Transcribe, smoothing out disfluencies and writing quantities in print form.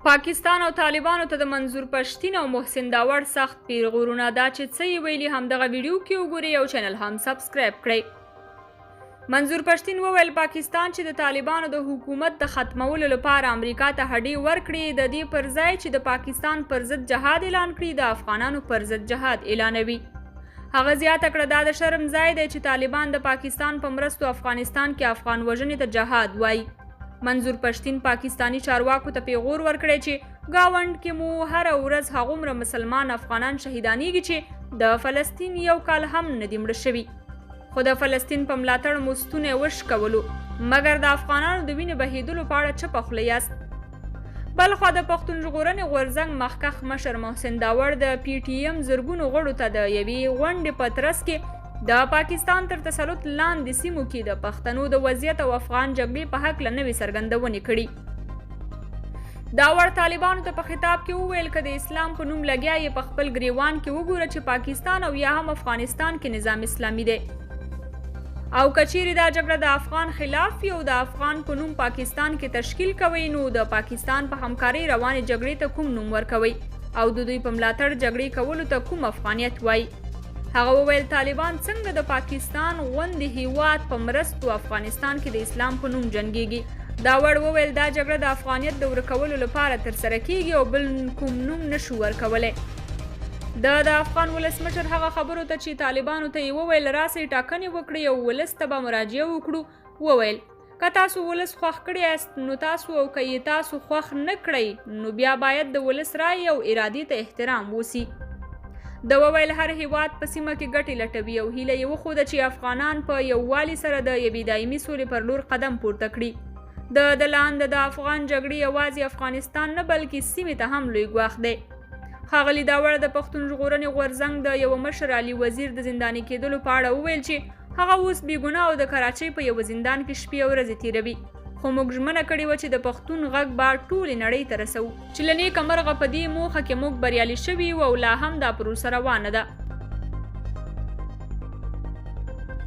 پاکستان او طالبانو ته د منظور پښتین او محسن داوړ سخت پیغورونه، دا چې څه یې ویلي همدغه ویډیو کې وګورئ او چینل هم سبسکرایب کړئ. منظور پښتین وویل، پاکستان چې د طالبانو د حکومت د ختمولو لپاره امریکا ته هډې ورکړې، د دې پر ځای چې د پاکستان پر ضد جهاد اعلان کړي، د افغانانو پر ضد جهاد اعلانوي. هغه زیاته کړه، دا د شرم ځای دی چې طالبان د پاکستان په مرستو افغانستان کې افغان وژنې ته جهاد وایي. منظور پښتین پاکستاني چارواکو ته پیغور ورکړی چې ګاونډ کې مو هره ورځ هغومره مسلمان افغانان شهیدانیږي چې د فلسطین یو کال هم نه دي مړه شوي، خو د فلسطین په ملاتړ مو ستونی وشکولو، مګر د افغانانو د وینې بهېدلو په اړه چپه خوله یاست. بلخوا د پښتون ژغورنې غورځنګ مخکښ مشر محسن داوړ د پي ټي ایم زرګونو غړو ته د یوې غونډې په ترڅ کې د پاکستان تر تسلط لاندې سیمو کې د پښتنو د وضعیت او افغان جګړې په هکله نوې څرګندونې کړي. داوړ طالبانو ته په خطاب کې وویل، که د اسلام په نوم لګیا یې، په خپل ګریوان کې وګوره چې پاکستان او یا هم افغانستان کې نظام اسلامي دی، او که چیرې دا جګړه د افغان خلاف وي او د افغان په نوم پاکستان کې تشکیل کوي، نو د پاکستان په همکارۍ روانې جګړې ته کوم نوم ورکوي او د دوی په ملاتړ جګړې کولو ته کوم افغانیت وایي؟ هغه وویل، طالبان څنګه د پاکستان غوندې هیواد په مرستو افغانستان کې د اسلام په نوم جنګیږي؟ داوړ وویل، دا جګړه د افغانیت د ورکولو لپاره ترسره کیږي او بل کوم نوم نشو ورکولی. ده د افغان ولسمشر هغه خبرو ته چې طالبانو ته یې وویل راسئ ټاکنې وکړئ او ولس ته به مراجعه وکړو، وویل، که تاسو ولس خوښ کړی یاست نو تاسو او که یې تاسو خوښ نه کړئ نو بیا باید د ولس رایې او ارادې ته احترام وسی. ده وویل، هر هیواد په سیمه کې ګټې لټوي او هیله یې وښوده چې افغانان په یووالي سره د یوې دایمي سولې پر لور قدم پورته کړي. د ده له انده د افغان جګړې یوازې افغانستان نه بلکې سیمې ته هم لوی ګواښ دی. ښاغلي داوړ د پښتون ژغورنې غورځنګ د یوه مشر علي وزیر د زنداني کېدلو په اړه وویل چې هغه اوس بې ګناه او د کراچۍ په یوه زندان کې شپې او ورځې تېروي، خو موږ ژمنه کړې وه چې د پښتون غږ به ټولې نړۍ ته رسوو، چې له نېکه مرغه په دې موخه کې موږ بریالي شوي یو او لا هم دا پروسه روانه ده.